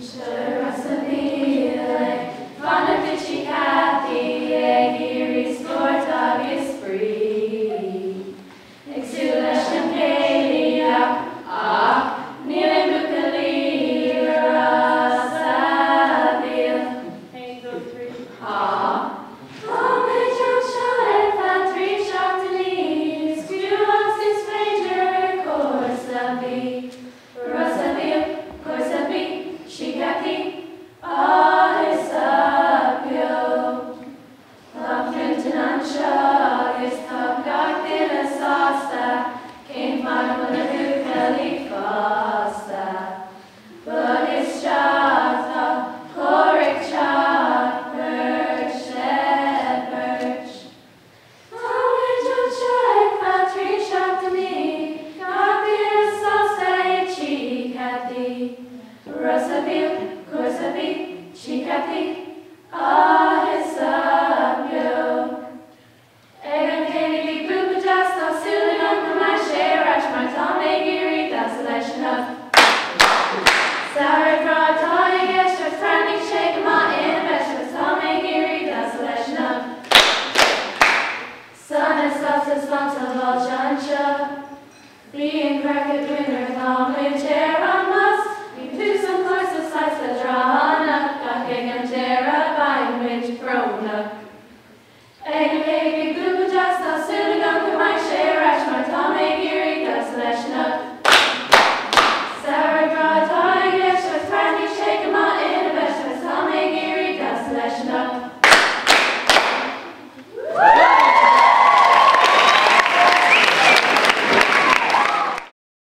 Seo Ros a' Mhíl ag fanacht duit a Chathy ag iarraidh spórt agus spraoi. Ag súil leis an chéilí ach, ach, níl aon buachaillí i Ros a' Mhíl. 1, 2, 3, Tá. Táimid anseo ar feadh 3 seachtainí, is fiú agus is féidir ar cúrsa B. Ros a' Mhíl, cúrsa B, 'sí Cathy, áthas a beo. Tá Clinton anseo agus tá gach duine sásta, cén fáth nach bhfuil na buachaillí fosta? Bog isteach, tá cóir ag teacht, beirt le beirt. Táimid anseo ar feadh 3 seachtainí, gach duine sásta ag tigh Cathy. Ros a' Mhíl, cúrsa B, 'sí Cathy, áthas a beo. Ag an chéilí bhí buachaill deas, tá súil agam go mbeidh sé ar ais mar tá mé ag iarraidh damhsa leis anocht. Samhradh breá atá i gceist agus bhreathnaigh sé go maith ina veist agus tá mé ag iarraidh damhsa leis anocht. Sona sásta sláinte fáilte.